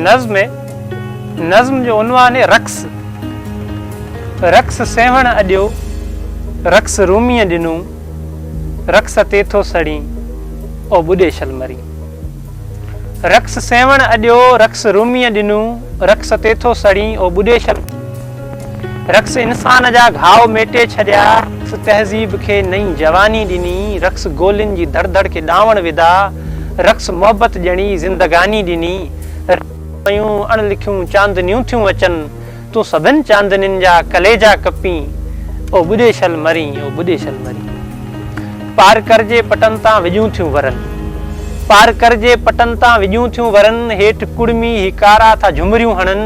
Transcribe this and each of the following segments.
نظم نظم جو عنوان آهي رقص. رقص سيوهڻ اڏيو، رقص روميء ڏنو، رقص تي ٿو سڙين، او ٻڏي شل مرين. رقص سيوهڻ اڏيو، رقص روميء ڏنو، رقص تي ٿو سڙين، او ٻڏي شل مرين. رقص انسان جا گهاء ميٽي ڇڏيا، رقص تهذيب کي نئين جواني ڏني، رقص گولين جي ڌڙ ڌڙ کي ڏانوڻ وڌا، رقص محبت ڄڻي زندگاني ڏني، رقص پيون اڻ لکيون چاندنيون ٿيون اچن، تون سڀن چاندنين جا ڪليجا ڪپين، او ٻڏي شل مرين، او ٻڏي شل مرين. پارڪر جي پٽن تان وڄون ٿيون ورن. پارڪر جي پٽن تان وڄون ٿيون ورن، هيٺ ڪڙمي هي ڪارا ٿا جهمريون هڻن.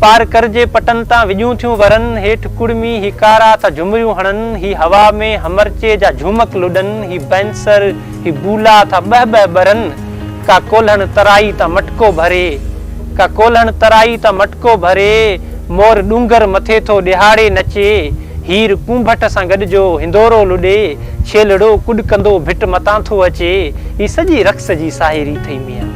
پارڪر جي پٽن تان وڄون ٿيون ورن، هيٺ ڪڙمي هي ڪارا ٿا جهمريون هڻن. هي هوا ۾ همرچي جا جهومڪ لڏن، هي بئنسر، هي بولا ٿا ٻهه ٻهه ٻرن. ڪا ڪولهڻ ترائي تان مٽڪو ڀري، ڪا ڪولهڻ ترائي تان مٽڪو ڀري، مور ڏونگر مٿي ٿو ڏهاڙي نچي. هير ڪونڀٽ سان گڏ جو هندورو لڏي، ڇيلڙو ڪڏڪندو ڀٽ متان ٿو اچي، هي سڄي رقص جي ساهيري ٿئي ميان.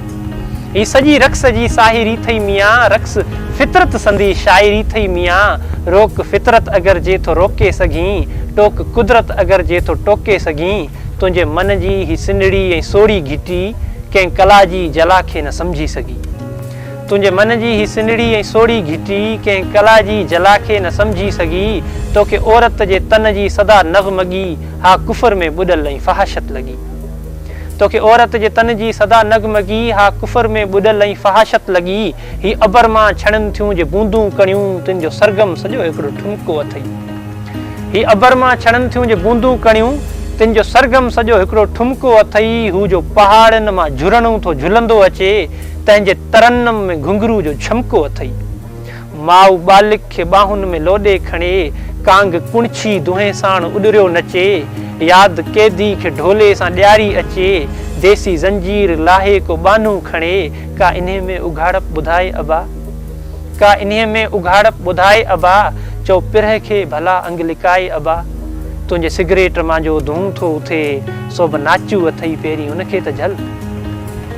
هي سڄي رقص جي ساهيري ٿئي ميان، رقص فطرت سندي شاعري ٿئي ميان، روڪ فطرت اگر جي ٿو روڪي سگهين، ٽوڪ قدرت اگر جي ٿو ٽوڪي سگهين، تنهنجي من جي هي سنهڙي ۽ سوڙهي گهٽي، ڪنهن ڪلا جي جلا کي نه سمجهي سگهي. تنهنجي من جي هي سنهڙي ۽ سوڙهي گهٽي، ڪنهن ڪلا جي جلا کي نه سمجهي سگهي، توکي عورت جي تن جي سدا نغمگي، ها ڪفر ۾ ٻڏل ۽ فحاشت لڳي. توکي عورت جي تن جي سدا نغمگي، ها ڪفر ۾ ٻڏل ۽ فحاشت لڳي، هي ابر مان ڇڻن ٿيون جي بوندون ڪڻيون، تن جو سرگم سڄو هڪڙو ٺمڪو اٿئي. هي ابر مان ڇڻن ٿيون جي بوندون ڪڻيون، تن جو سرگم سڄو هڪڙو ٺمڪو اٿئي، هو جو پهاڙن مان جهرڻو ٿو جهلندو اچي، تنهن جي ترنم ۾ گهنگهرو جو جهمڪو اٿئي. ماء ٻالڪ کي ٻانهن ۾ لوڏي کڻي، ڪانگ ڪڻڇي دونهين ساڻ اڏريو نچي، ياد قيدي کي ڍولي سان ڏياري اچي، ديسي زنجير لاهي ڪو ٻانهون کڻي، ڪا انهي ۾ اگهاڙپ ٻڌائي ابا؟ ڪا انهيء ۾ اگهاڙپ ٻڌائي ابا، چئو پرهه کي ڀلا انگ لڪائي ابا. تنهنجي سگريٽ مان جو دونهون ٿو اٿي، سو به ناچو اٿئي پهرين ان کي ته جهل.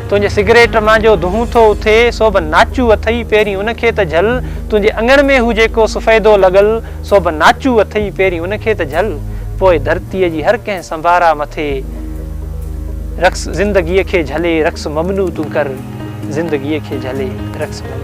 تنهنجي سگريٽ مان جو دونهون ٿو اٿي، سو به ناچو اٿئي پهرين ان کي ته جهل. تنهنجي اڱڻ ۾ هو جيڪو سفيدو لڳل، سو به ناچو اٿئي پهرين ان کي ته جهل. پوء ڌرتيء جي هر ڪنهن سنڀارا مٿي، رقص زندگيء کي جهلي رقص ممنوع تون ڪر. زندگيء کي جهلي رقص ممنوع.